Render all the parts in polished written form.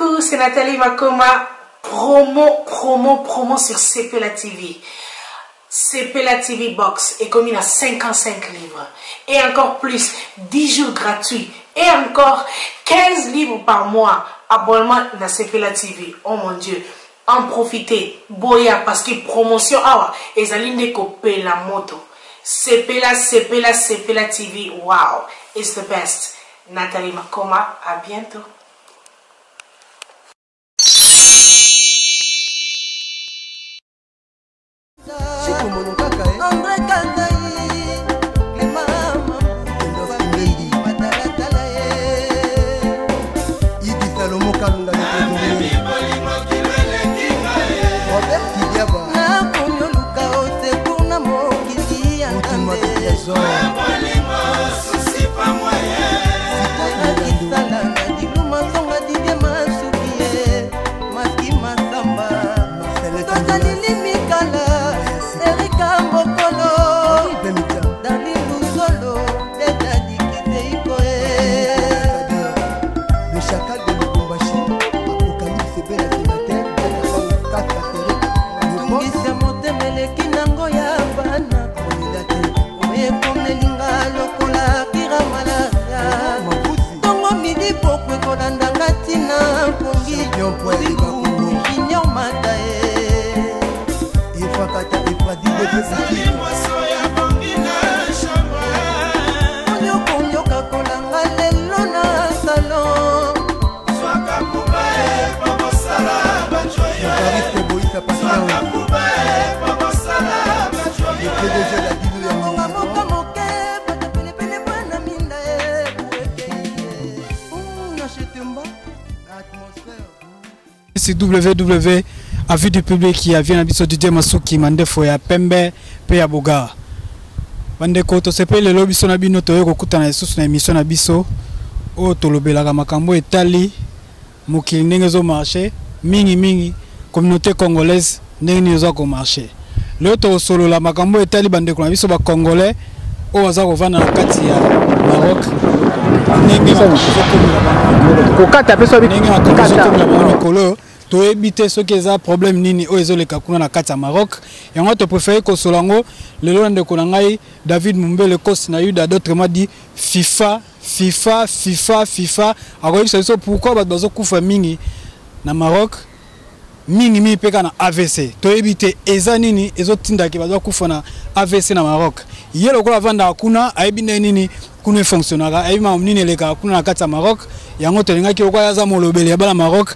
Coucou, c'est Nathalie Makoma. Promo, promo, promo sur CPLA TV. CPLA TV Box est commis à 55 livres. Et encore plus, 10 jours gratuits. Et encore 15 livres par mois. Abonnement à CPLA TV. Oh mon Dieu. En profiter. Boya, parce que promotion, awa, ezali nde kopela moto. CPLA, CPLA, CPLA TV. Wow, it's the best. Nathalie Makoma, à bientôt. Sur www avis du public ya vie na biso Didier Masuki mandefo ya pembe pe ya boga. Bandeko, tosepeli lelo biso na bino toye kokutana lisusu na émission na biso oyo tolobelaka makambo etali mokili ndenge ezomarche, mingi mingi communauté congolaise ndenge nini eza komarche. Lelo tokosolola makambo etali bandeko na biso bacongolais oyo baza kovanda na kati ya Maroc, ndenge makambo ezokomela bango, kokata pe so ndenge makambo ezokomela bango mikolo. Toyebi te soki eza problème nini oyo ezoleka kuna na kati ya Maroc. Yango topréféré kosola yango lelo na ndeko na ngai David Mumbele Kosi na Yuda, d'autrement dit FIFA, FIFA, FIFA, FIFA. Akoyebisa biso pourquoi bato bazokufa mingi na Maroc, mingi mingi mpe kaka na AVC. Toyebi te eza nini ezotindaki bato bakufa na AVC na Maroc. Ye lokola avandaka kuna, ayebi ndenge nini kuna efonctionnaka, ayebi makambo nini elekaka kuna na kati ya Maroc. Yango tolingaki lokola aza molobeli ya bana Maroc,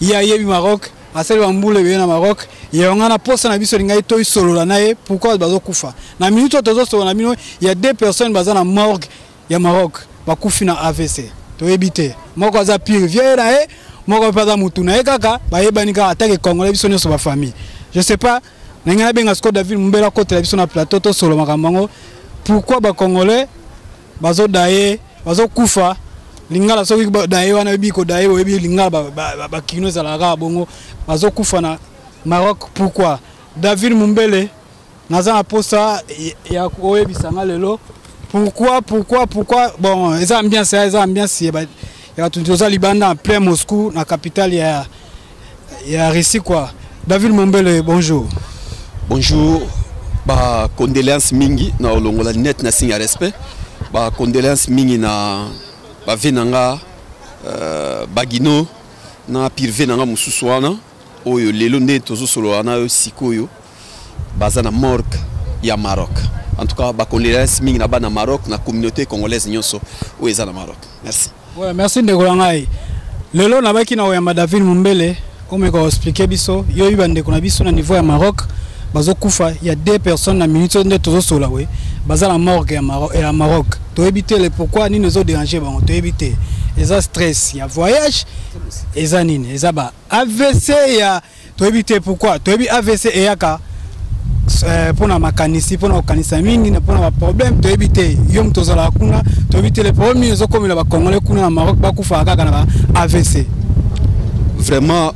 ye ayebi Maroc, asali bambula ebele na Maroc. Yango na posa na biso elingaki toisolola na ye pourquoi bazokufa na minute oyo tozosolola na bino. Ya deux personnes baza na morgue ya Maroc, bakufi na AVC. Toyebi te, moko aza pire vieux na ye, moko mpe aza mutu na ye kaka, bayebani kaka atake congolais biso nyonso bafamille. Je sais pas na ngai nabenga sikoyo David Mumbele akotela biso na plateau tosolo makambo yango, pourquoi bacongolais bazodaye, bazokufa. Lingala soki daye wana oyebi kodaye, oyebi lingala bakino ezalaka kaka bongo, bazokufa na Maroc pourquoi? David Mumbele, naza na posa ya oyebisa nga lelo pourquoi, pourquoi, pourquoi. Bon, eza ambiance, eza ambiance ya bato, toza libanda en plein Moscou, na capitale ya Russie quoi. David Mumbele, bonjour. Bonjour, ba condoléances mingi na olongola net na signe ya respect, ba condoléances mingi na ba vie nanga bagino na pirve nanga mosusu wana oyo lelo nde tozosolola na yo sikoyo baza na morgue ya Maroc. En tout cas ba condoléances mingi na bana Maroc, na communauté congolaise nyonso oyo eza na Maroc. Merci. Ouais, merci ndeko na ngai. Lelo nabaki na oyamba David Mumbele omeka expliquer biso yo yebi bandeko na biso na niveau ya Maroc bazokufa. Ya deux personnes na minute nde tozosola we baza na morgue ya Maroc, ya Maroc. Toyebi te le pourquoi, nini ezoderange bango, toyebi te. Eza stress ya voyage, eza nini, eza ba AVC ya toyebi te pourquoi. Toyebi AVC eyaka mpona makanisi, mpona kokanisa mingi na mpona baproblème. Toyebi te, yo moto ozalaka kuna, toyebi te le problème nini ezokomela bacongolais kuna na Maroc bakufaka kaka na ba AVC. Vraiment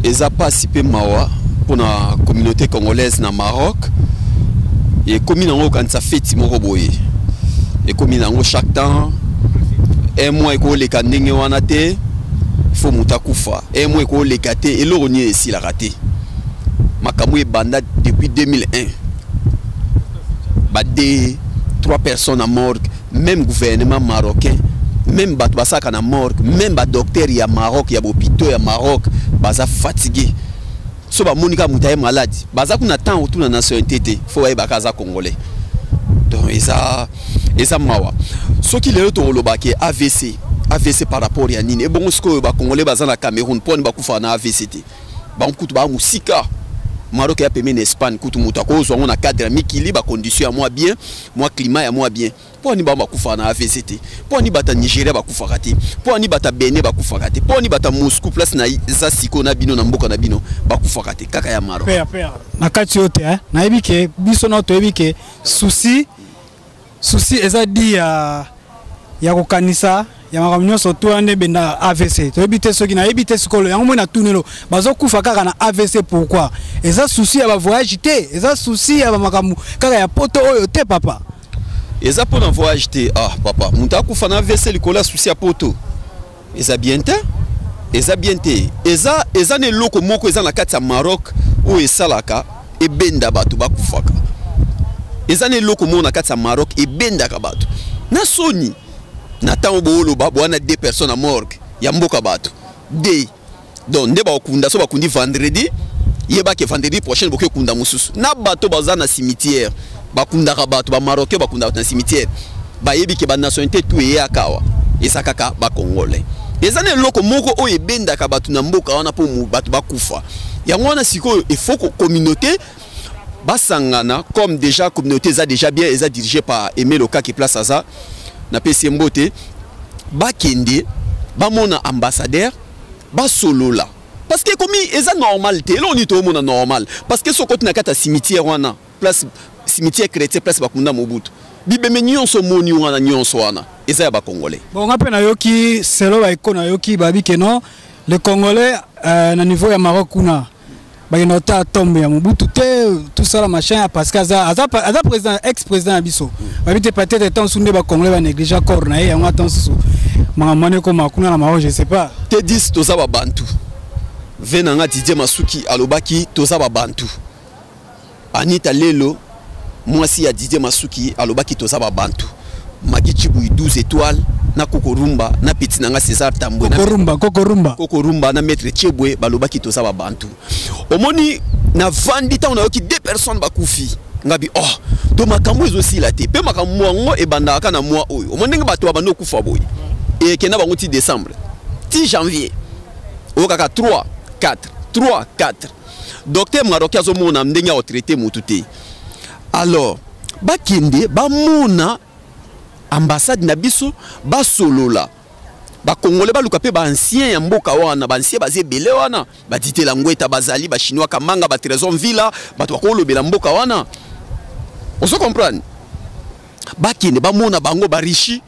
eza pasi mpe mawa mpona communauté congolaise na Maroc. Ekomi nango okanisa feti moko boye, ekomi nango chaque temps un mois ekoleka ndenge wana te. Faut moto akufa un mois ekoleka te, eloko nini esilaka te. Makambo ebanda depuis 2001, ba deux trois personnes à morgue, même gouvernement marocain, même bato basalaka na morgue, même badocteur ya Maroc, ya bahôpitaux ya Maroc, baza fatigué. So bamoni kaka moto aye malade, baza kuna temps otuna nationalité te, faut bayebaka aza Congolais. Donc eza mawa. Soki lelo tokolobake AVC, AVC par rapport ya nini? Ebongo sikoyo Bacongolais baza na Cameroun, mponi bakufaka na AVC te? Bango kutu baa mosika. Maroc ya pembeni na Espagne, kutu moto akozwa yango na cadre ya mikili, bacondition ya mwa bien, mwa climat ya mwa bien. Mpo ani bango bakufaka na AVC te? Mpo ani bato ya Nigeria bakufaka te? Mpo ani bato ya Benin bakufaka te? Mpo ani bato ya Moscou, place na eza sikoyo na bino na mboka na bino, bakufaka te, kaka ya Maroc? Père, père, na kati oyo te, eh? Nayebi ke biso na toyebi ke souci eza di ya kokanisa ya makambo nyonso to wana nde ebenda AVC. Toyebi te soki, nayebi te sikoyo yango moi na tunelo, bazokufa kaka na AVC pourquoi? Eza souci ya bavoyage te, eza souci ya bamakambo kaka ya poto oyo te, papa. Eza mpo na voyage te. Ah papa, moto akufa na AVC likolo ya souci ya poto, eza bien te, eza bien te. Eza na eloko moko eza na kati ya Maroc oyo esalaka ebenda bato bakufaka. Eza na eloko moko na kati ya Maroc ebendaka bato na soni. Na ntango booloba bwana deux personnes na morgue ya mboka, bato de donc nde bakokunda. So bakundi vendredi, yebake vendredi prochaine bokoki okunda mosusu. Na bato baza na cimetière, bakundaka bato, Bamarocain bakundaka bato na cimetière, bayebi ke banationalité tout eyaka awa, eza kaka Bacongolais. Eza na eloko moko oyo ebendaka bato na mboka wana mpo bato bakufa. Yango wana sikoyo il faut communauté basangana. Comme déjà communauté eza déjà bien, eza dirigé par Aimé Lokaki, place aza, napesi ye mbote. Bakende bamona ambassadeur, basolola, parce que ekomi eza normal te. Eloko nini toomona normal? Parce que soki okoti na kati ya cimetière wana, place cimetière chrétien, place bakunda Mobutu, bibeme nyonso omoni wana, nyonso wana eza ya Bacongolais. Bon, nga mpe nayoki selo baeko, nayoki babi ke non, le Congolais na niveau ya Maroc kuna bakenda kotala tombe ya Mobutu te, tosala machin, parce que aza président, ex président ya biso. Babi te, peut-être ntango mosusu nde Bacongolais banéglige corps na ye, yango ata mosusu makambo wana ekoma kuna na Maroc, je sais pas. Te, 10 toza babantu. Ve na nga Didier Masuki alobaki toza babantu. Anita Lelo, mwasi ya Didier Masuki, alobaki toza babantu. Magi Chibui 12 étoiles na Koko Rumba na petit na nga César Tambwe. Koko Rumba, Koko Rumba. Koko Rumba na maître Chebwe balobaki toza babantu. Omoni, navandi, ntango nayoki deux personnes bakufi, ngabi oh, to makambo ezosila te. Mpe makambo yango ebandaka na mwa oyo. Omoni ndenge bato babandi okufa boye, ekenda bango ti décembre, ti janvier, oyo kaka 3 4 3 4. Docteur marocain azomona ndenge ya kotraite motu te. Alors bakende bamona ambassade na biso, basolola. Bakongole baluka mpe baancien ya mboka wana. Baancien baza ebele wana, baditela ngweta bazali, Bachinois Kamanga, batrésor Mvila, bato bakolobela mboka wana. Ozo comprendre? Bakende bamona bango, barichi.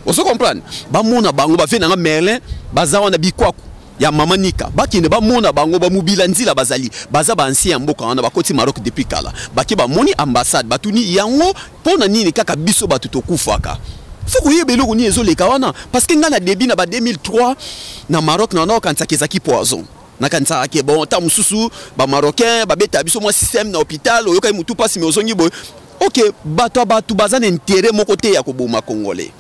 Ozo comprendre? Bamona bango, bave nanga Merlin baza wana, bikwaku ya mama Nika, bakende bamona bango, bamobila nzila bazali, baza baancien ya mboka wana, bakoti Maroc depuis kala. Bake bamoni ambassade, batuni yango mpo na nini kaka biso bato tokufaka. Faut koyeba eloko nini ezoleka wana, parce que ngai na début na ba 2003 na Maroc, na naokanisaka ezalaki poison. Nakanisaka ke bon, ntango mosusu Bamarocain babeta biso mwa système na hôpital, oyokaki motu mpasi, me ozongi boye. Ok, bato ya bato baza na intérêt moko te ya koboma Congolais.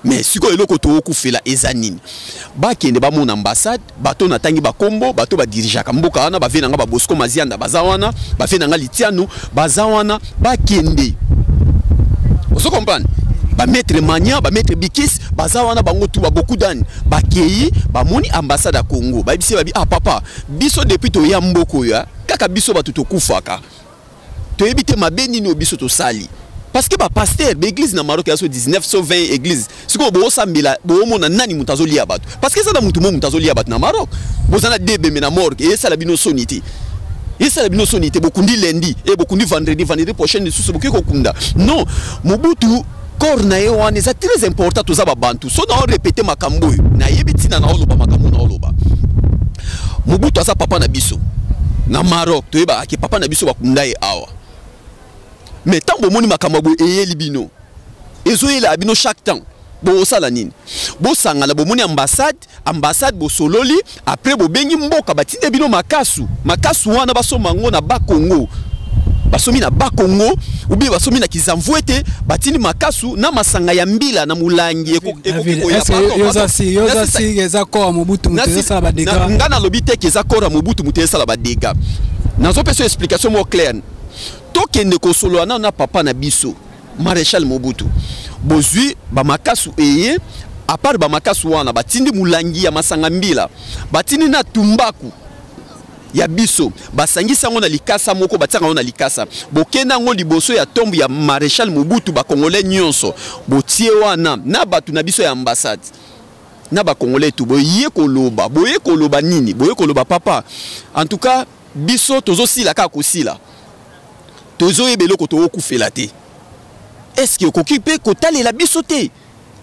Mais sikoyo eloko tookufela eza nini? Bakende bamona ambassade, bato natangi bakombo, bato badirigeaka mboka wana, bave na nga Babosco Mazianda baza wana, bave na nga Litiano baza wana. Bakende, ozo comprendre, bamaître Mania, bamaître Bikis baza wana, bango tu baboku dani. Bakei bamoni ambassade ya Congo, bayebisi babi: "Ah papa, biso depuis toya mboka oyo, kaka biso bato tokufaka, toyebi te mabe nini oyo biso tosali." Parce que bapasteur, baeglise na Maroc ya so 19 so 20 église. Sikoyo boosambela, boomona nani moto azolia bato, parce que eza na motu mo moto azolia bato na Maroc. Boza na debembe na morgue, eyesala bino soni te, esala bino soni te. Bokundi lundi e bokundi vendredi, vendredi prochaine lisusu bokoki kokunda. Non, Mobutu, corps na ye wana eza très important. Toza babantu. So na orépéter makambo oyo, nayebi ntina na oloba makambo na oloba. Mobutu aza papa na biso na Maroc. Toyebaka ke papa na biso bakunda ye awa. Mais ntango bomoni makambo boye eyeli bino, ezoyela bino chaque temps, bokosala nini? Bosangana, bomoni ambassade, ambassade bosololi, après bobengi mboka, batinde bino makasu. Makasu wana basomba yango na Bakongo. Basomi na Bakongo ou bien basomi na Kizamvuete, batindi makasu na masanga ya mbila na mulangi ekoki koya. Yoza si eza corps ya Mobutu moto ezosala badégâts? Nga nalobi te ke eza corps ya Mobutu moto ezosala badégâts. Nazopesa explication moko claire. Tokende kosolola nano na papa na biso Maréchal Mobutu. Bozwi bamakasu eye, à part bamakasu wana, batindi mulangi ya masanga mbila, batindi na tumbaku ya biso, basangisi yango na likasa moko, batiaka yango na likasa, bokende yango liboso ya tombe ya Maréchal Mobutu. Bakongolais nyonso botie wana na bato na biso ya ambassade na bakongolais tu. Boye koloba, boye koloba nini? Boye koloba: papa, en tout cas biso tozosila kaka kosila, tozoyeba eloko tokokufela te. Est-ce okoki mpe kotalela biso te?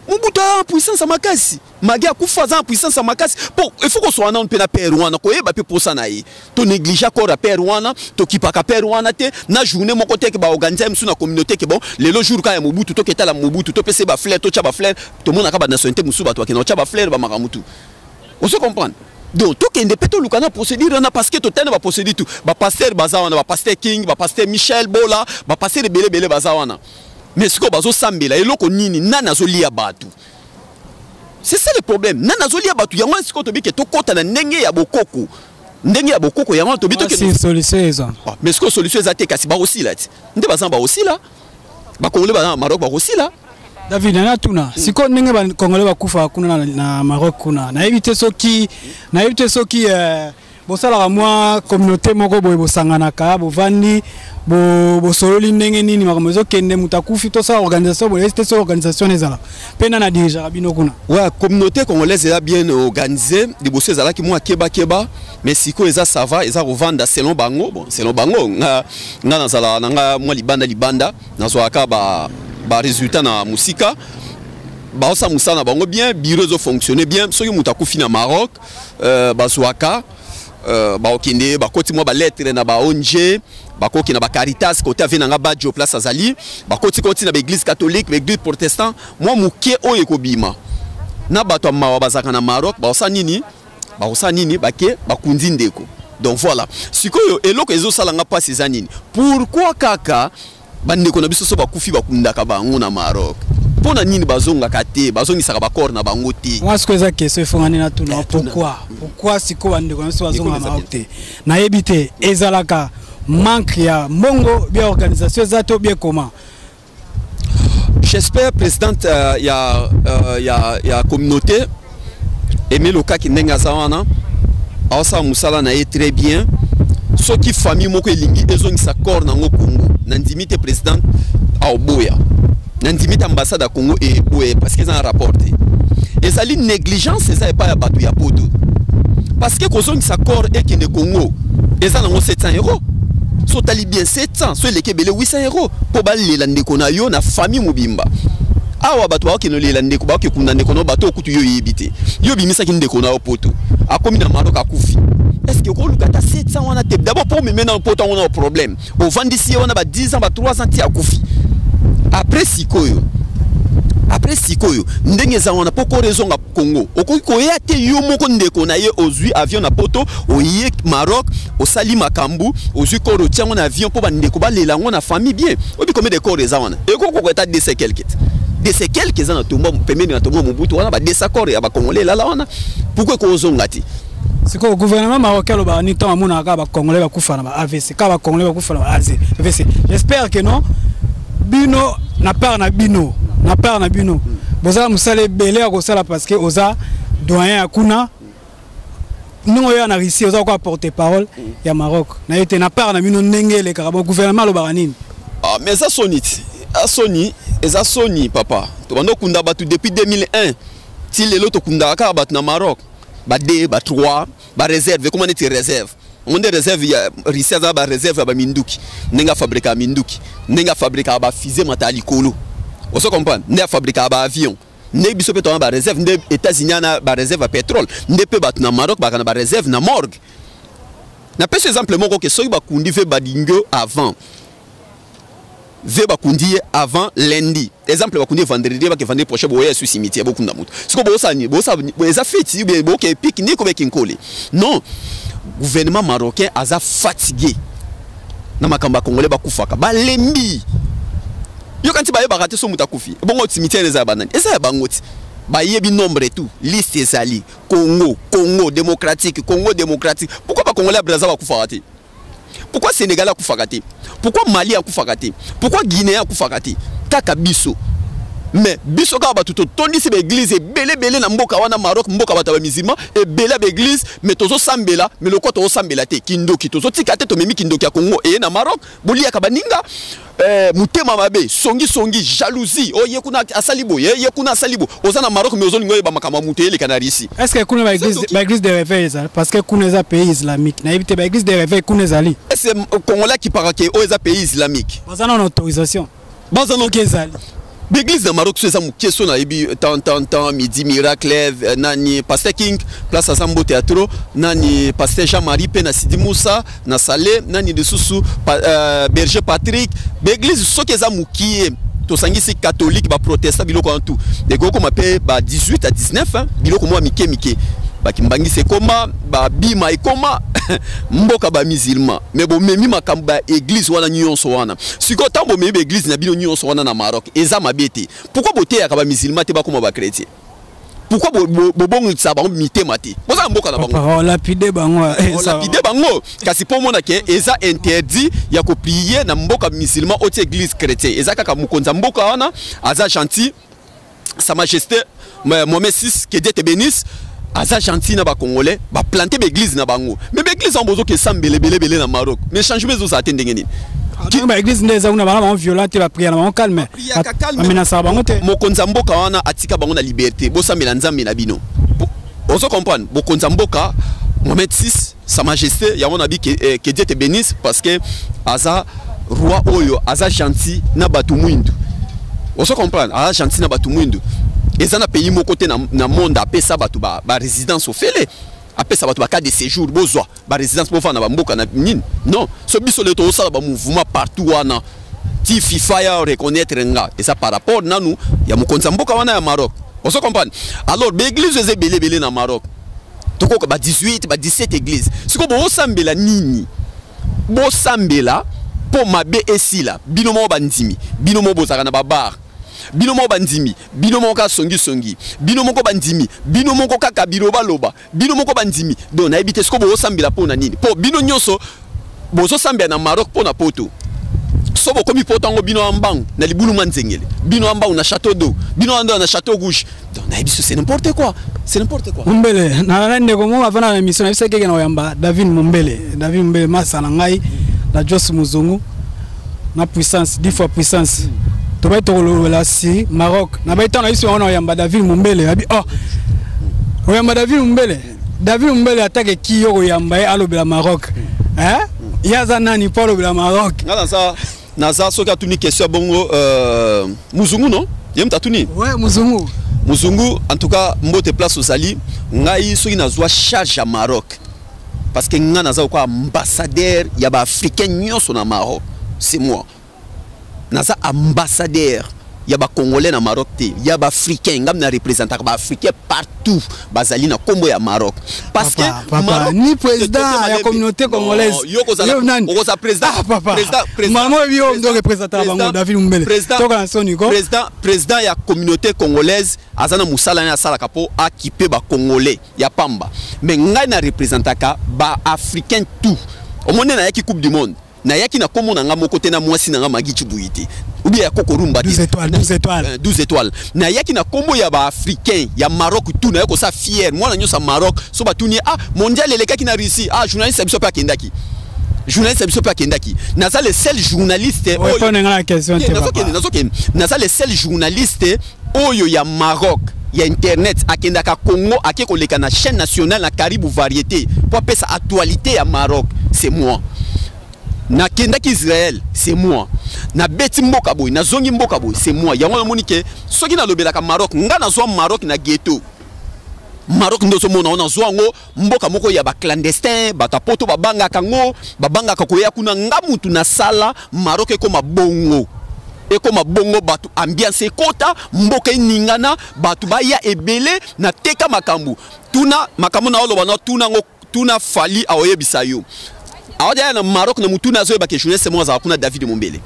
Mobutu aza na puissance ya makasi, magi akufa, aza na puissance ya makasi. Mpo il faut koswana nano mpe na père wana, koyeba mpe posa na ye. Tonégliger corps ya père wana, tokipaka père wana te na journée moko te ke baorganiser mosusu na communauté ke bon, lelo jour kaka ya Mobutu, toketala Mobutu, topesa bafleur, totya bafleur. Tomonaka banationalité mosusu, bato bakenda kotya bafleur, bamakambo tu. Ozo comprendre? Donc tokende mpe toluka na procédure wana, parce que totali na baprocédure tu. Bapasteur baza wana, bapasteur King, bapasteur Michel Bola, bapasteur ebele ebele baza wana. Mais sikoyo bazosambela eloko nini? Nani azolia bato? C'est ça le problème. Nani azolia bato? Yango wana sikoyo tobike tokɔta na ndenge ya bokoko, ndenge ya bokoko. Yango wana tobi tokende. Solution eza? Ah, mais sikoyo solution eza te, kasi bakosila ti nde baza na bakosila. Bakongole baza na Maroc, bakosila. David, nana tuna sikoyo ndenge bakongole bakufaka kuna na Maroc kuna, nayebi te soki bosalaka mwa communauté moko boye, bosanganaka, bovandi, bosololi ndenge nini makambo ezokende, moto akufi, tosala organisation boye. Esi te soki organisation ezala mpe nani adirigeaka bino kuna? Ouais, communauté congolaise eza bien organisée. Liboso ezalaki mwa kebakeba, mais sikoyo eza, ça va, eza kovanda selon bango. Bon, selon bango, nga nazala na nga mwa libanda libanda, nazwaka ba résultat na mosika. Baosala mosala na bango bien, bureau ezofonctionne bien. Soki moto akufi na Maroc, bazwaka, bakokende, bakoti mwa balettre na ba ONG, bakoki na bacaritas kote ave nanga Bajo place azali, bakoti koti na baéglise catholique, baéglise protestant. Mwa moke oyo ekobima na bato ya mawa bazalaka na Maroc, bakosala nini? Bakosala nini? Bake bakundi ndeko. Donc voilà, sikoyo eloko ezosalanga mpasi eza nini? Pourquoi kaka bandeko na biso so bakufi, bakundaka bango na Maroc? Mpo na nini bazongaka te, bazongisaka bacorps na bango te? Mwa sikoyo eza question efongani na tuna. Pourquoi sikoyo bandeko na biso bazonga Maroc te? Nayebi te, ezalaka manque ya mbongo, bien organisation eza to bien comment? J'espère présidente ya communauté Aimé Lokaki, ndenge aza wana, aosala mosala na ye très bien. Soki famille moko elingi ezongisa corps nango Congo, nandimi te président aoboya, nandimi te ambassade ya Congo eboya, parce que eza na rapport te. Ezali négligence, eza epai ya bato ya Poto, parce que kozongisa corps ekende Congo eza nango 700 euro. So otali bien, 700, so eleki ebele 800 euro, mpo balela ndeko na yo na famille mobimba. Awa bato bakokende olela ndeko, bakokekunda ndeko na yo, bato okutu yo oyebi te. Yo obimisaki ndeko na yo Poto, akomi na Maroc, akufi. Est ce que okoluka ata 700 wana te d'abord mpo omeme na Poto yango na problème? Ovandisi ye wana ba 10 ans, ba 3 ans, ti akufi. Après sikoyo ndenge eza wana, mpo corps ezonga Congo, okoki koya te yo moko ndeko na ye, ozwi avion na Poto, oye Maroc, osali makambo, ozwi corps, otia yango na avion mpo bandeko balela yango na famille bien. Oyebi combien de corps eza wana? Ekoki kokota 200 quelque te, 200 quelque eza na tombe, pembeni na tombe Mobutu wana, ba 200 corps ya bakongolais elala wana. Pourquoi ekozonga te? Sikoyo gouvernement marocain alobaka nini ntango amonaka kaka bacongolais bakufa na ba AVC, kaka bacongolais bakufa na ba AVC? J'espère que non, bino na part na bino, bozala mosala ebele ya kosala, parce que oza doyen ya kuna. Ndenge oyo na Russie, oza koka porte parole ya Maroc na ye te. Na part na bino, ndenge elekaka bon, gouvernement alobaka nini? Ah, mais eza soni ti, eza soni, eza soni papa. Tobanda okunda bato depuis 2001 ti lelo, tokundaka kaka bato na Maroc, ba 2, ba 3, baréserve ekoma neti réserve ngo nde réserve ya Russie. Aza baréserve ya baminduki, ndenge afabrikaka minduki, ndenge afabrikaka bafusée mata ya likolo, ozo comprendre, nde afabrikaka baavion. Nde biso mpe toza baréserve, nde États-Unis ana baréserve ya pétrole, nde mpe bato na Maroc baka na baréserve na morgue. Napesi exemple moko ke soki bakundi ve badingio avant Ve bakundi ye avant lundi. Exemple, bakundi ye vendredi, bake vendredi prochain boya su cimetière bokunda moto. Siko bosala nini? Bosala eza feti ou bien boke pique-nique ou bien kinkole? Non, gouvernement marocain aza fatigué na makambo ya Congolais bakufaka, balembi. Yoka nti bayebaka te so moto akufi bongo cimetière eza ya banani? Eza ya bango ti bayebi nombre, tout liste ezali. Congo, Congo démocratique, Congo démocratique, pourquoi Bacongolais ya Braza bakufaka te? Pourquoi Sénégal akufaka te? Pourquoi Mali akufaka te? Pourquoi Guinée akufaka te? Kaka biso. Mais biso kaka bato totondisi baéglise ebele ebele na mboka wana Maroc, mboka bato ya bamusulman ebele ya baéglise. Mais tozosambela, mais lokwa tozosambela te, kindoki tozotika te. Tomemi kindoki ya Congo eye na Maroc, boliaka baninga, motema mabe, songisongi, jalousie. Oyo ye kuna asali boye, ye kuna asali boye. Oza na Maroc, mais ozolinga oyeba makambo ya moto eyeleka na Russie. Est ce que kuna baéglise de réveil ezali? Parce que kuna eza pays islamique, nayebi te, baéglise de réveil kuna ezali? Est ce Congolais akipaka ke oyo eza pays islamique? Baza nano autorisation? Baza soki ezali. Baéglise na Maroc so eza moke. So nayebi tan tan tan midi miracle, nani, Pasteur King, place aza, mbote ya tro, nani, Pasteur Jean Marie mpe na Sidi Musa na Sale, nani lisusu, Berger Patrick. Baéglise soki eza mokie, tosangisi catholique, baprotestant, biloko wana tout, ekokoma mpe ba 18 à 19, hein, biloko mwa mike mike. Bakimbangisi ekoma, babima ekoma mboka bamusulman. Mais bomemi makambo baéglise wana nyonso wana. Sikoyo ntango bomemi baéglise na bino nyonso wana na Maroc, eza mabe te? Pourquoi boteyaka bamusulman te bakoma bachrétien? Pourquoi bobongisa bango mitema te? Boza na mboka na bango. Olapide bango. Olapide bango. Kasi mpo omona ke eza interdit ya koprier na mboka musulman, otia église chrétien, eza kaka mokonzi ya mboka wana aza gentil. Sa Majesté Mohamed VI, que Dieu te bénisse, aza gentil na Bacongolais, baplante baéglise na bango. Mais baéglise yango bozoki esambela ebele ebele na Maroc, mais changement ezozala te. Ndenge nini? Baéglise nde eza kuna, bana bango violent te, baprière na bango calme, bamenasaka bango te. Mokonzi ya mboka wana atika bango na liberté, bosambela Nzambe na bino. Ozo comprendre? Bokonzi ya mboka Mohamed VI, Sa Majesté, yango na bi que Dieu te bénisse, parce que aza roi oyo aza gentil na bato mwindu. Ozo comprendre? Aza gentil na bato mwindu. Eza na pays moko te na monde apesa bato ba résidence ofele, apesa bato bacarte de séjour, bozwa barésidence, bofanda na bamboka na nini. Non, so biso lelo tozosala bamouvement partout wana ti FIFA ya reconnaître nga, eza par rapport nanu ya mokonzi ya mboka wana ya Maroc. Ozo comprendre? Alors baéglise eza ebele ebele na Maroc, tokoka ba 18, ba 17 église. Sikoyo bosambela nini? Bosambela mpo mabe esila. Bino moko bandimi, bino moko bozalaka na babar, bino moko bandimi, bino moko kaka songisongi, bino moko bandimi, bino moko kaka bilobaloba, bino moko bandimi. Donc nayebi te sikoyo bozosambela mpo na nini, mpo bino nyonso bozosambela na Maroc mpo na poto. So bokomi poto yango, bino ya mbangu na libulu mwa nzengele, bino ya mbangu na Château d'eau, bino ya na Château Rouge. Donc nayebi so, c'est n'importe quoi, c'est n'importe quoi. Mombele na ndeko moko avanda na émission na biso keke na oyamba David Mombele. David Mombele, masa na ngai na Jos Muzungu na puissance, 10 fois puissance. Tobai tokolobela si Maroc na bai ntango na biso yango na oyamba David Mombele. Abi oh, oyamba David Mombele, David Mombele atake ki yo koyamba ye alobela Maroc, hein? Ye aza nani mpo alobela Maroc? Nga naza soki atuni question ya bongo, Muzungu, non, ye moto atuni. Ouais, Muzungu. Muzungu, en tout cas mbote place ozali. Ngai soki nazwa charge ya Maroc, parce que ngai naza lokola ambassadeur ya baafricain nyonso na Maroc. C'est moi, naza ambassadeur ya Bacongolais na Maroc te, ya Baafricain. Ngai na représentaka Baafricain partout bazali na nkombo ya Maroc, parce que papa, Maroc, ni président ya communauté congolaise. Yo okozala président. Ah, papa, président, mama yo ndo représentaka bango. David Mumbele, toka na soni ko. Président ya communauté congolaise aza na mosala ne asalaka mpo akipe Bacongolais ya pamba. Mais ngai na représentaka Baafricain tout. Omoni, nayaki Coupe du monde, nayaki na kombo na nga moko te, na mwasi na nga Magi Chibuyi te, ou bien ya Kokorumba te. 12 étoiles, 12 étoiles. 12 étoiles. Nayaki na kombo ya Baafricain ya Maroc tout. Naye kosa fier mwana nyonso ya Maroc. So batuni: "Ah, mondial elekaki na Russie." Ah, journaliste ya biso mpe akendaki, journaliste ya biso mpe akendaki. Naza le seul journaliste. Oyo nga na question te. Nazokende, nazokende. Naza le seul journaliste oyo ya Maroc ya internet akendaka Congo, ake koleka na chaîne nationale na Karibu Variété mpo apesa actualité ya Maroc. C'est moi. Nakendaki Israël, c'est moi. Nabeti mboka boye, nazongi mboka boye, c'est moi. Yango namoni ke soki nalobelaka Maroc, nga nazwa Maroc na ghetto. Maroc nde ozomona ngo, nazwa yango mboka moko ya baclandestin, bato ya poto babangaka yango, babangaka koya kuna. Nga mutu nasala Maroc ekoma bongo. Ekoma bongo bato, ambiance ekota, mboka eningana, bato baya ebele. Nateka makambo, tuna makambo na oloba na tuna ngo, tuna Fally, aoyebisa yo. Aoya na Maroc na mutuna, azoyeba ke journaliste moko azala kuna, David Mombele.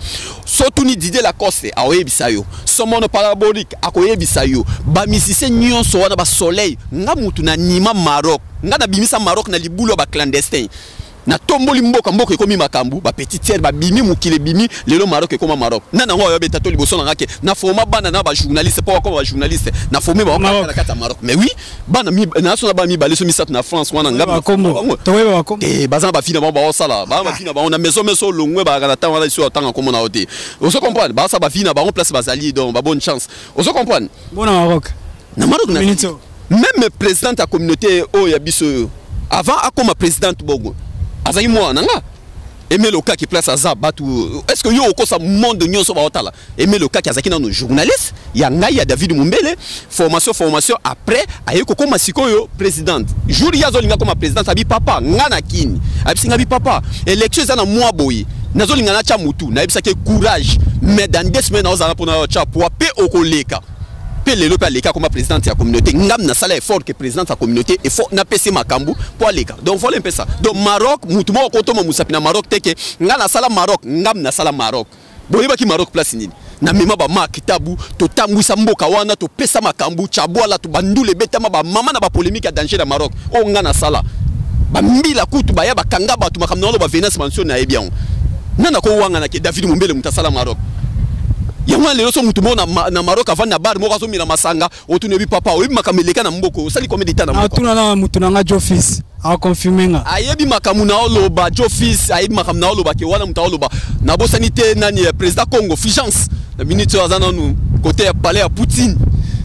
So tuni Didier Lacoste, aoyebisa yo. Somono Parabolique akoyebisa yo. Bamusicien nyonso wana, basoleil. Nga mutu na nima Maroc, nga nabimisa Maroc na libulu ya baclandestin, natomboli mboka, mboka ekomi makambo, bapetite sœur babimi, mokili ebimi. Lelo Maroc ekoma Maroc. Nani yango ayobeta to liboso na nga ke na forma bana na bajournaliste mpo bakoma bajournaliste? Na forme bango na kati ya Maroc. Mais oui, bana naso na bana mibale so misato na France wana. Nga baza na bafille na bango, baosala baa bafille na bango na maison. Meso olongwe, bazalaka na ntango wana esi otanga nkombo na yo te. Ozo comprendre? Basala bafille na bango place bazali, donc babonne chance. Ozo comprendre? Bona Maroc. Na Maroc, na même présidente ya communauté oyo ya biso oyo, avant akoma présidente bongo, azalaki mwana na nga Emelo Kaki. Place aza bato, est ce que yo okosa monde nyonso baotala Emelo Kaki azalaki nano journaliste ya ngai, ya David Mumbele, formation, formation. Après aye kokóma sikoyo présidente. Jour ye azolinga koma présidente, abi: "Papa, nga na kini." Ayebisi nga bi: "Papa, élection eza na mwa boye, nazolinga natya mutu." Nayebisaki: "Courage, mais dans 2 semaines naozala mpona otya poa mpe okoleka." Mpe lelo mpe aleka, akoma présidente ya communauté. Ngam nasala effort ke présidente ya communauté, effort napesi makambo mpo aleka. Donc voilà mpe ça. Donc Maroc, mutu moko akotoma mosapi na Maroc te ke nga nasala Maroc. Ngam nasala Maroc. Boyebaki Maroc place nini? Namema bamark tabu, totambwisa mboka wana, topesa makambo chabwala to bandula ebetama, bamama na bapolémique ya danger na Maroc. Oyo nga nasala, bambila kutu baya bakanga bato. Makambo na wana, bavenance mansion, nayebi yango. Nana kowangana ke David Mombele moto asala Maroc yango wana. Lelo so motu moko na Maroc avandi na bar moko, azomela masanga, otuni: "Oyebi papa, oyebi makambo eleka na mboka? Osali combien d'état na mboka?" Atuna na motu na nga Jofis, aconfirme nga. Ayebi makambo na oloba. Jofis ayebi makambo na oloba ke wana moto aoloba. Nabosani te nani, président Congo Fulgence, na minute oyo aza nanu côté ya palais ya Poutine.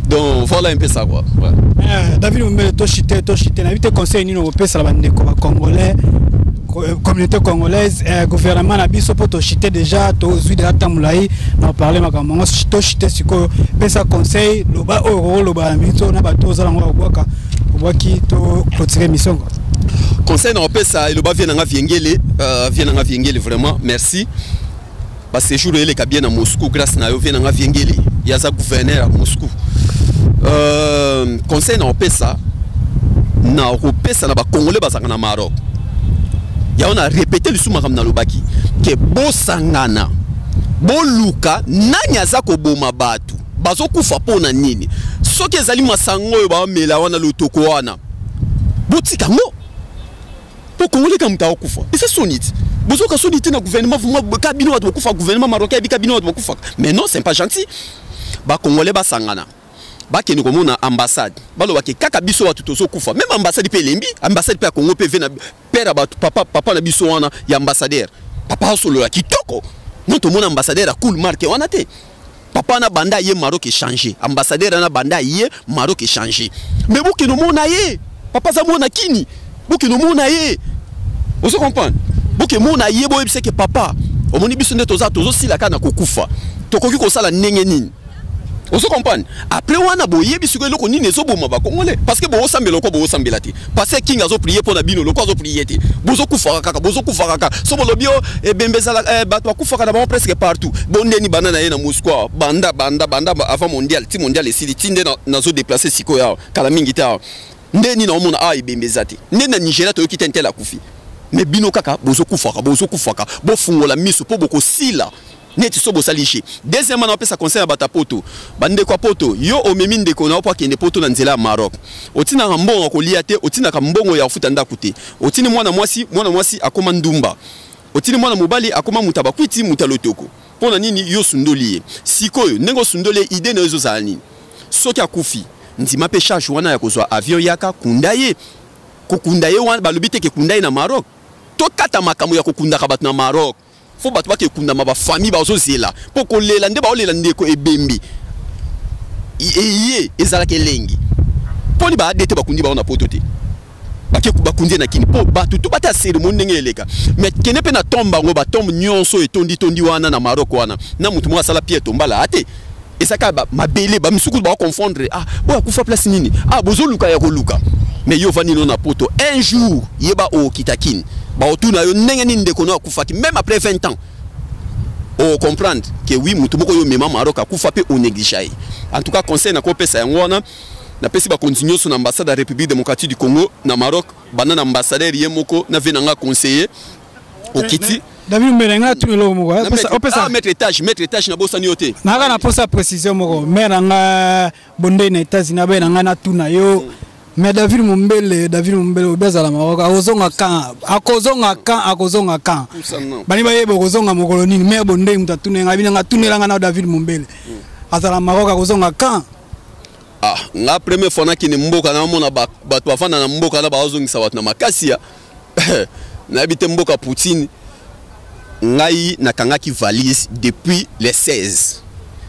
Donc voilà un peu ça, quoi, ouais. David Mombele, toshite, toshite. Nayebi te conseil nini okopesala bandeko bacongolais, communauté congolaise, gouvernement na biso, mpo toshite déjà, tozwi déjà ntango molai na oparle makambo yango. Toshite sikoyo, pesa conseil, loba oyo okoloba na minute oyo na bato ozala yango bakobwaka obwaki, to clôturer émission, quoi. Conseil na opesa, eloba vie nanga Viengele, vie nanga Viengele, vraiment merci. Baséjour eleka bien na Moscou grâce na yo, vie nanga Viengele, ye aza gouverneur ya Moscou. Conseil na opesa, na kopesa na bacongolais bazalaka na Maroc, yango na répété lisusu makambo nalobaki ke bosangana, boluka nani aza koboma bato, bazokufa mpo na nini. Soki ezali masango oyo baomela wana, lotoko wana, botika ngo, mpo congolais ka moto akokufa, eza soni ti. Bozoka soni te na gouvernement? Vraiment, ka bino bato bokufa, gouvernement marocain yebi ka bino bato bokufaka. Mais non, c'est pas gentil. Bacongolais basangana, bakende komona ambassade, balobaki kaka biso bato tozokufa. Même ambassade mpe elembi, ambassade mpe ya Congo mpe ve na père ya bato, papa, papa na biso wana ya ambassadeur, papa asolola kitoko. Non, tomona ambassadeur ya cool marke wana te. Papa na banda ye Maroc échange, ambassadeur na banda ye Maroc échange. Mais bokende omona ye, papa aza mwana kini, bokende omona ye. Ozo comprendre? Boke mona ye, boyebisa ke: "Papa, omoni biso nde toza, tozosila kaka na kokufa, tokoki kosala ndenge nini?" Ozo comprendre? Après wana boyebi sikoyo eloko nini ezoboma bacongolais, parce que boosambela loko boosambela te, parce que king azoprier mpo na bino, loko azoprier te. Bozokufaka kaka, bozokufaka kaka. So bolobi o ebembe ezala, bato bakufaka na bango presque partout. Bondeni banda na ye na Moscou, banda banda banda avant mondial ti mondial esili, ti nde nazodéplacer sikoyo awa kala mingi te. Awa nde nini naomona awa? Ebembe eza te. Nde na Nigeria toyoki te ntel akufi. Me bino kaka bozokufaka, bozokufaka. Bofungola miso mpo bokosila neti so bosali je. Deuxièmement, naopesa conseil ya bato ya poto, bandeko ya poto. Yo omemi ndeko na yo mpo akende poto na nzela ya Maroc, otindaka mbongo ya kolia te, otindaka mbongo ya kofuta ndako te. Otindi mwana mwasi, mwana mwasi akóma ndumba. Otindi mwana mobali, akóma moto ya bakwiti, moto ya lotoko. Mpo na nini yo osundoli ye? Sikoyo ndenge osundoli ye, idée na yo ezozala nini? Soki akufi, ndima mpe charge wana ya kozwa avion, yaka kunda ye. Kokunda ye wana, balobi te ke kunda ye na Maroc. Tokata makambo ya kokundaka bato na Maroc. Fo bato bakekundama, bafamille bazozela mpo kolela nde baolela ndeko. Ebembi eye ezalaka elengi mponi baade te. Bakundi bango na poto te, bake bakundi ye na kini mpo bato to bata cérémonie ndenge eleka. Mais kende mpe na tombe yango, batombe nyonso etondi-tondi wana na Maroc wana, na motu moko asala pierre tombale ate, eza kaka mabele. Bamisuku bakoconfondre: "Ah, oyo akufa place nini?" Ah, bozoluka ya koluka. Mais yo ovandi no na poto, un jour yeba okita kini, baotuna yo ndenge nini ndeko no akufaki. Même après 20 ans, Ocomprendre que oui, motu moko oyo omema Maroc akufa mpe onéglige ye. En tout cas, conseil nakopesa yango wana. Napesi bakonzi nyonso na ambassade ya République démocratique du Congo na Maroc, banda na ambassadeur ye moko na ve na nga conseiller okiti. David Mbele, nga tuni eloko moko. Opesa ah, maître étage, maître étage, nabosani yo te. Naka na posa précision moko. Mais na nga bondei na États-Unis, abe na nga natuna yo. Mais David Mombele, David Mombele obi azala Maroc, akozonga kan, akozonga kan, akozonga kan. Bani bayeba okozonga mokolo nini? Mais bondei moto atuna nga, bina nga tunela nga na David Mombele. Azala Maroc, akozonga kan. Ah, nga première fois nakende mboka, namona bato bafanda na mboka na bazongisa bato na makasi ya nayebi te mboka Poutine. Ngai nakangaki valise depuis le 16.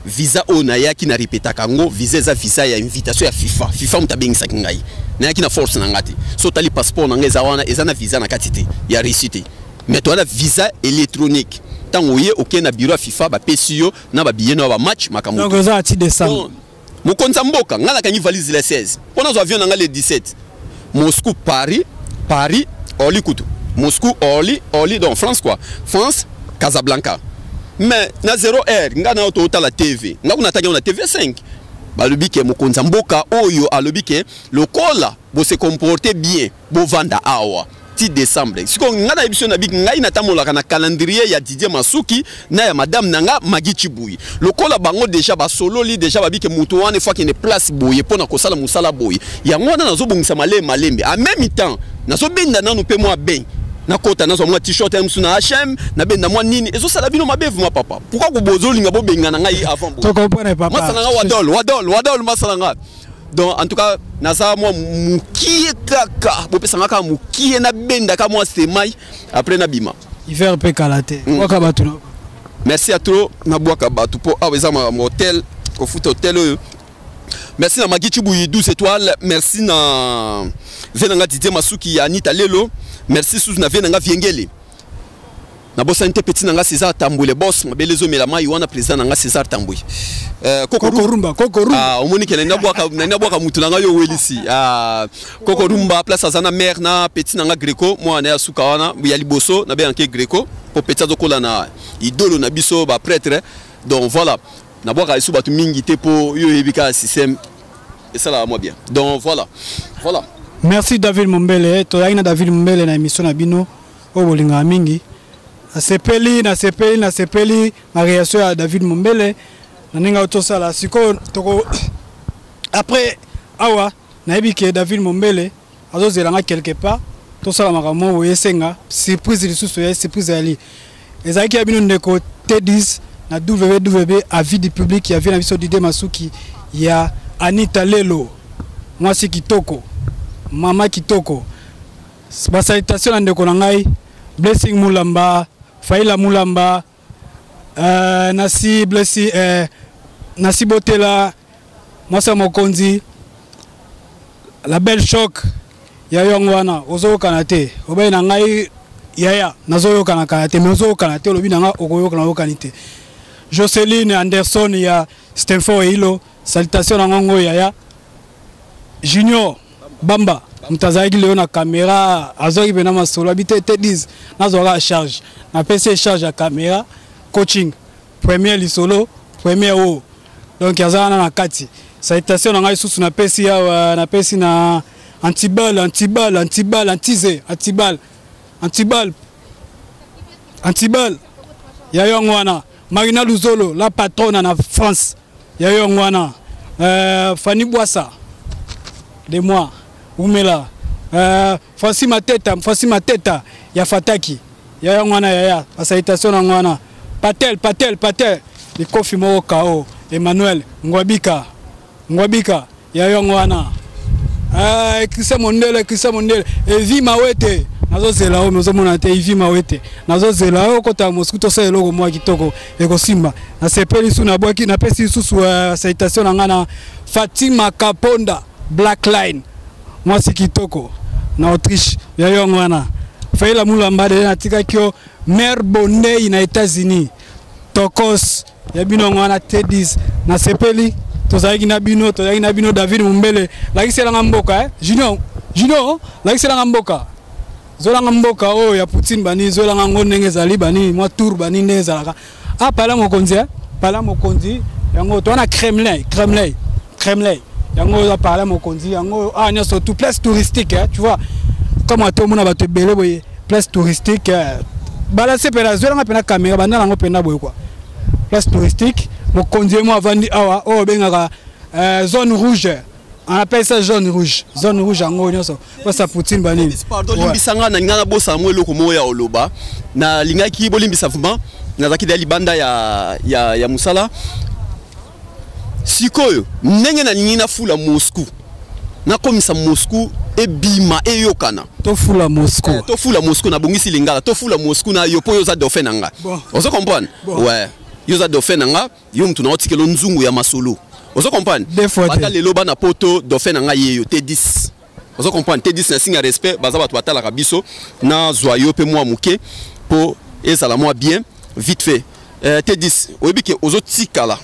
Visa oyo nayaki, na répétaka yango, visa eza visa ya invitation ya FIFA. FIFA moto abengisaki ngai, nayaki na force na nga te. So otali passeport na ngai, eza wana, eza na visa na kati te, ya reçu te, mais toza na visa électronique. Ntango oye, okei na bureau ya FIFA, bapesi yo na babillet na bamatch, makambo. Donc oza ati décembre. Mokonzi ya mboka, ngai nakangi valise le 16 mpo nazwa avion na ngai le 17, Moscou Paris, Paris Orly, kutu Moscou Orly, Orly, donc France quoi, France Casablanca. Mais na 0 heure, ngai na yo tootala TV, ngai kuna nataki yango na TV 5, balobi ke mokonzi ya mboka oyo alobi ke lokola bose comporte bien, bovanda awa ti décembre. Sikoyo ngai nayebi so nabi, ngai natambolaka na calendrier ya Didier Masuki na ya madame na nga Magi Chibuyi. Lokola bango déjà basololi déjà, babi ke moto wana efo akende place boye mpo na kosala mosala boye. Yango wana nazobongisa malembe malembe, en même temps nazobenda nanu mpe mwa bain, nakota nazwa mwa t-shirt ya mosu na HM, nabenda mwa nini. Ezosala bino mabe vraiment, papa. Pourquoi bozolinga bobengana ngai avant? Tocomprendre, papa. Masala nga wadol, wadol, wadol, masala nga. Donc en tout cas, naza mwa mokie kaka, bopesanga kaka mokie, nabendaka mwa semai, après nabima. Hiver mpe kala te. Bwaka bato na. Merci à trop. Nabwaka bato mpo awa eza makambo hotel, kofuta hotel oyo. Merci na Magi Chibuyi 12 étoiles, merci na ve na nga Didier Masuki ya Anita Lelo, merci susu na ve na nga Viengele. Nabosani te petit na nga César Tambwe, le boss, mabele ezomela mai wana, président na nga César Tambwe. Koko Rumba, Koko Rumba. Ah, omoni ke nabwaka mutu na nga yo welisi. Ah, Koko Rumba, place aza na mare na petit na nga Greco, mwana ya suka wana ya liboso, nabengaki Greco po petit azokola na idolo na biso baprêtre. Donc voilà, nabwaka esu bato mingi te mpo yo oyebi kaka système esalaka mwa bien. Donc voilà, voilà. Merci David Mombele. Tozalaki na David Mombele na émission na bino oyo bolingaka mingi. Nasepeli, nasepeli, nasepeli na réaction ya David Mombele na ndenge ayo tosala sikoyo. Toko après awa, nayebi ke David Mombele azozela nga quelque part, tosala makambo moko boye, esenga surprise lisusu ya surprise. Yali ezalaki ya bino ndeko T10 na WW avis du public ya vie na biso Dide Masuki ya Anita Lelo, mwasi kitoko, mama kitoko. Basalutation na ndeko na ngai Blessing Mulamba, Faila Mulamba, nasi Blessing, nasi Botela, mwasi ya mokonzi, la belle choc ya yango wana. Ozoyokana te, obai na ngai yaya, nazoyokana kala te, mais ozoyokana te, olobi na ngai okoyokana, oyokani te. Joceline Anderson ya Stanford Eilo, salutation na ngongo yaya. Junior Bamba, moto azalaki lelo na caméra, azwaki mpena masolo, abi te te 10 nazwaka charge, napesi ye charge ya caméra, coaching, premier lisolo, premier o. Donc aza wana na kati. Salutation na ngai susu napesi awa, napesi na antibal, antibal, antibal, antize, antibal, antibal, antibal ya yango wana. Marina Luzolo, la patronne na France, ya yango wana. Fanny Bwasa de moi, umela. Francis Mateta, Francis Mateta ya Fataki, ya yango wana yaya, basalutation na yango wana. Patel, Patel, Patel likofi moko kao. Emmanuel Ngwabika, Ngwabika ya yango wana. Christian Mondele, Christian Mondele, Evi Mawete, nazozela oyo nazomona te. Evi Mawete, nazozela oyo okota Moscou, tosala eloko mwa kitoko ekosimba. Nasepeli su, nabwaki, napesi lisusu salutation na ngai na Fatima Kaponda Black Line, mwasi kitoko na Autriche, ya yango wana. Faila Mulamba de, natikaki yo. Mare Bondei na États-Unis, tokos ya bino yango wana. T10, nasepeli, tozalaki na bino, tozalaki na bino. David Mumbele, lakiselanga mboka, eh? Junior, Junior, lakiselanga mboka, zwelanga mboka oyo ya Poutine, bani zwelanga ngo ndenge ezali, bani mwa tour, bani ndenge ezalaka. Ah, pala mokonzi, eh? Pala mokonzi, yango to na Kremlin, Kremlin, Kremlin. Yango oyo pala mokonzi, yango ah nyonso tout place touristique, hein, tu vois. Comme ato mona bato ebele boye, place touristique. Eh. Balance pena zwelanga pena caméra banda nango pena boye quoi. Place touristique, mokonzi ye mo avandi awa oyo obengaka euh, zone rouge. On appelle ça zone rouge. Zone rouge yango nyonso. Pasa Poutine banini. Pardon, limbisa nga na linga na bosa mo eloko moko ya oloba. Na lingaki bolimbisa vraiment nazalaki deya libanda ya, ya, ya mosala sikoyo ndenge nalingi nafula Moscou nakomisa Moscou ebima eyokana tofula Moscou eh, tofula Moscou nabongisi lingala tofula Moscou na yo mpo yo oza dauphin na nga bon. Ozo comprendre bon. Ouais, yo oza dauphin na nga, yo mutu na otikelo nzungu ya masolo, ozo comprendre? Ata lelo bana poto, dauphin na nga ye yo te 10, ozo comprendre te 10 na singa respect. Baza bato batalaka biso, nazwa yo mpe mwa moke mpo ezala mwa bien vite fait. Te 10, oyebi ke ozotikala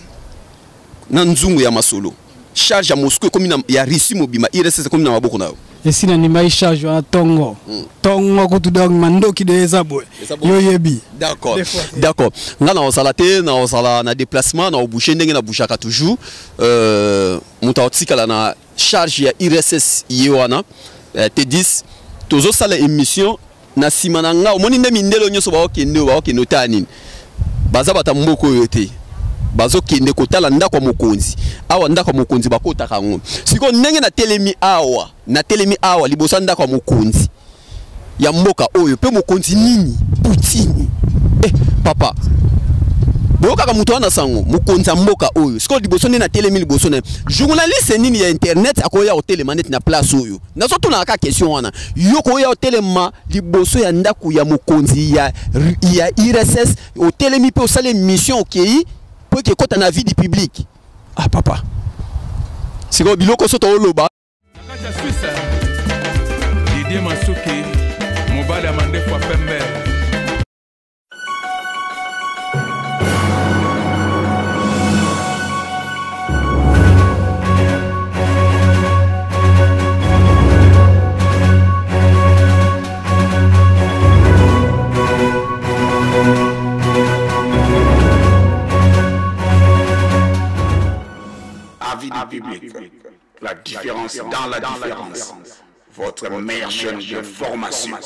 na nzungu ya masolo, charge ya Moscou ekomi na ya Russie mobimba, URSS ekomi na maboko na yo. Esi nandimaki charge wana ntongo ntongo kutu, donc mandoki de eza boye, yo yebi. D'accord, d'accord. Nga na ozala te, na ozala na déplacement, na obouche ndenge na bougeaka toujours. Moto aotikala na charge ya URSS ye wana. T10, tozosala émission na nsima na nga, omoni nde mindele nyonso baokende oyo baokende otala nini, baza bato ya mboka oyo te, bazokende kotala ndako ya mokonzi. Awa ndako ya mokonzi bakotaka yango sikoyo ndenge natelemi awa, natelemi awa liboso ya ndako ya mokonzi ya mboka oyo mpe mokonzi nini, Poutine. Eh, papa, boyokaka moto wana sango mokonzi ya mboka oyo. Sikoyo liboso nde natelemi liboso na journaliste nini ya internet akoya kotelema neti na place oyo? Nazotunaka kaka question wana. Yo koya otelema liboso ya ndako ya mokonzi ya URSS, otelemi mpe osali émission, okei mpo eke ekɔta na vie du public. Ah papa, sikoyo biloko so tooloba. Na kati ya Suisse, Didier Masuki, mobali ya mandefu ya pembe. Avis du public. La différence dans la différence. Votre meilleure chaîne de formation.